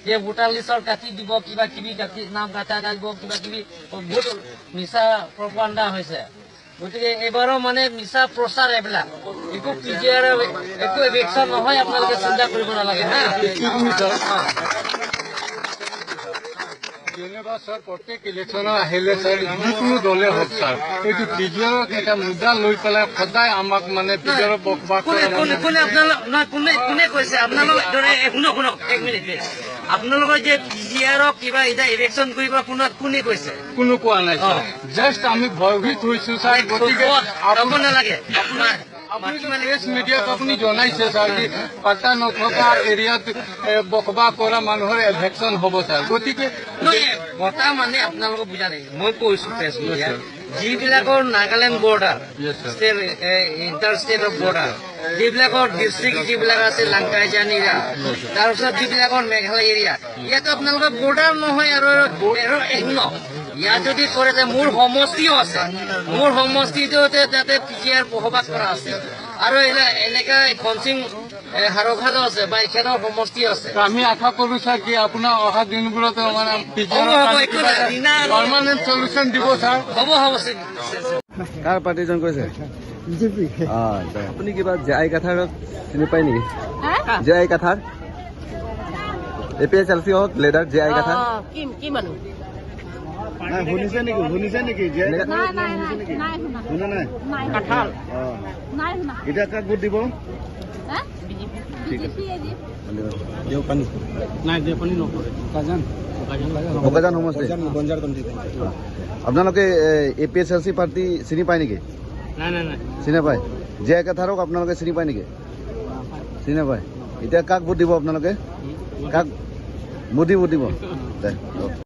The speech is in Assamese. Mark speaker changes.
Speaker 1: যে ভোটাৰ লিষ্টৰ কাটি দিব, কিবা কিবি কাটি নাম কাটা দিব, কিবা কিবি বহুত মিছা প্ৰপাগাণ্ডা হৈছে। গতিকে এইবাৰো মানে মিছা প্ৰচাৰ এইবিলাক, একো পিজিআৰ একো এভিকশ্যন নহয়, আপোনালোকে চিন্তা কৰিব নালাগে। হা।
Speaker 2: যেনিবা ছাৰ, প্ৰত্যেক ইলেকশ্যনৰ আহিলে ছাৰ, যিকোনো দলে হওক ছাৰ, এইটো পিজিআৰক এটা মুদ্দা লৈ পেলাই সদায় আমাক মানে পিজিআৰৰ বসবাস
Speaker 1: কোনে কোনে কোনে আপোনালোক, নহয়, কোনে কোনে কৈছে আপোনালোক দৰে? শুনক শুনক, এক মিনিট প্লিজ। আপোনালোকৰ যে পিজিআৰক কিবা এতিয়া ইলেকশ্যন কৰিব, কোনে কৈছে?
Speaker 2: কোনো কোৱা নাই ছাৰ, জাষ্ট আমি ভয়ভীত হৈছো ছাৰ। গতিকে
Speaker 1: ক'ব নালাগে আপোনাৰ।
Speaker 2: আপুনি প্ৰেছ মিডিয়াত আপুনি জনাইছে ছাৰ কি পাট্টা নথকা এৰিয়াত বসবাস কৰা মানুহৰ এভিকশ্যন হ'ব ছাৰ, গতিকে
Speaker 1: বতা মানে আপোনালোকক বুজা নাই। মই কৈছো, প্ৰেছ মিডিয়া যিবিলাকৰ Nagaland border, state, inter state of border, যিবিলাকৰ ডিষ্ট্ৰিক্ট যিবিলাক আছে, লাংকাইজান এৰিয়া, তাৰপিছত যিবিলাকৰ মেঘালয় এৰিয়া, ইয়াতো আপোনালোকৰ বৰ্ডাৰ নহয়। আৰু শুনক, ইয়াত যদি কৰে যে মোৰ সমষ্টিও আছে, মোৰ সমষ্টিটোতে তাতে পিজিআৰ বসবাস কৰা আছে আৰু এনেকা খনচিং হাৰঘাটো আছে বা এখেতৰ সমষ্টি আছে।
Speaker 2: আমি আশা কৰো ছাৰ কি আপোনাৰ অহা দিনবোৰত মানে পাৰ্মানেণ্ট চলিউশ্যন দিব ছাৰ।
Speaker 1: হ'ব হ'ব।
Speaker 3: কাৰ পাৰ্টি জইন কৰিছে?
Speaker 4: বিজেপি।
Speaker 3: আপুনি কিবা জে আই কাথাৰক চিনি পায় নেকি? J I Kathar, APSLC হওক লিডাৰ জে আই কাথাৰ।
Speaker 5: কি মানুহ?
Speaker 4: নাই শুনিছে নেকি? শুনিছে নেকি?
Speaker 6: নাই নাই নাই, শুনা।
Speaker 4: শুনা নাই?
Speaker 6: নাই।
Speaker 5: কাঁঠাল।
Speaker 6: নাই শুনা।
Speaker 4: এতিয়া কাক ভোট দিব?
Speaker 6: বিজেপি।
Speaker 3: বোকাজান সমষ্টি। আপোনালোকে এপিএছএলচি পাৰ্টি চিনি পায় নেকি?
Speaker 1: নাই নাই নাই।
Speaker 3: চিনি নাপায়? জে আই কাথাৰক আপোনালোকে চিনি পায় নেকি? চিনি নাপায়। এতিয়া কাক ভোট দিব আপোনালোকে? কাক? মোদী ভোট দিব। দে।